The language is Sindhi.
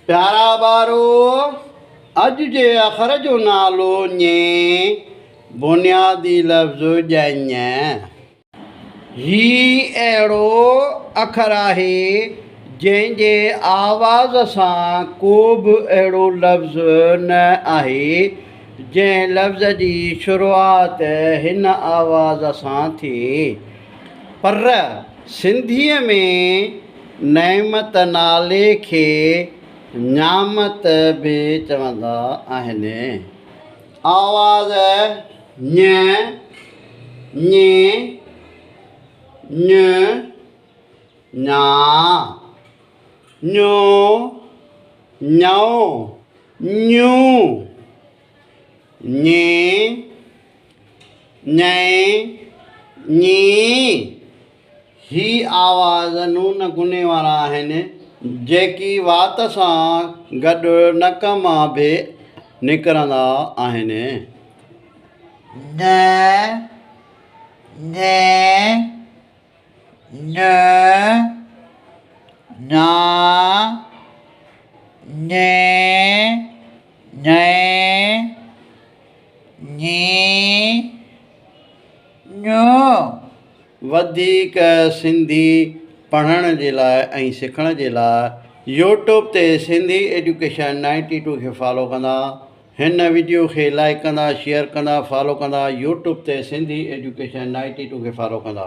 پيارا ٻارو! اڄ جي اکر جو نالو ڃ، بنيادي لفظ ڄڃ. هي اهڙو اکر آهي، جنهن جي آواز سان ڪو به اهڙو لفظ نه آهي، جنهن لفظ جي شروعات هن آواز سان ٿئي. پر سنڌيء ۾ نعمت نالي کي نعمت به چوندا آهن. آواز ڃ، ڃ، ڃ، ڃا، ڃو، ڃئو، ڃون، ڃي، ڃئي، ڃي. هي آواز نون غني وارا آهن، جيڪي وات سان گڏ نڪ مان به نڪرندا آهن. ن، ڃ، ڃ، ڃا، ڃي، ڃئي، ڃي، ڃو. وڌيڪ سنڌي پڙهڻ جي لاء ۽ سکڻ جي لاء يوٽيوب تي سنڌي ايجوڪيشن نائنٽي ٽو کي فالو ڪندا هن وڊيو کي لائيڪ ڪندا شيئر ڪندا فالو ڪندا يوٽيوب تي سنڌي ايجوڪيشن نائنٽي ٽو کي فالو ڪندا.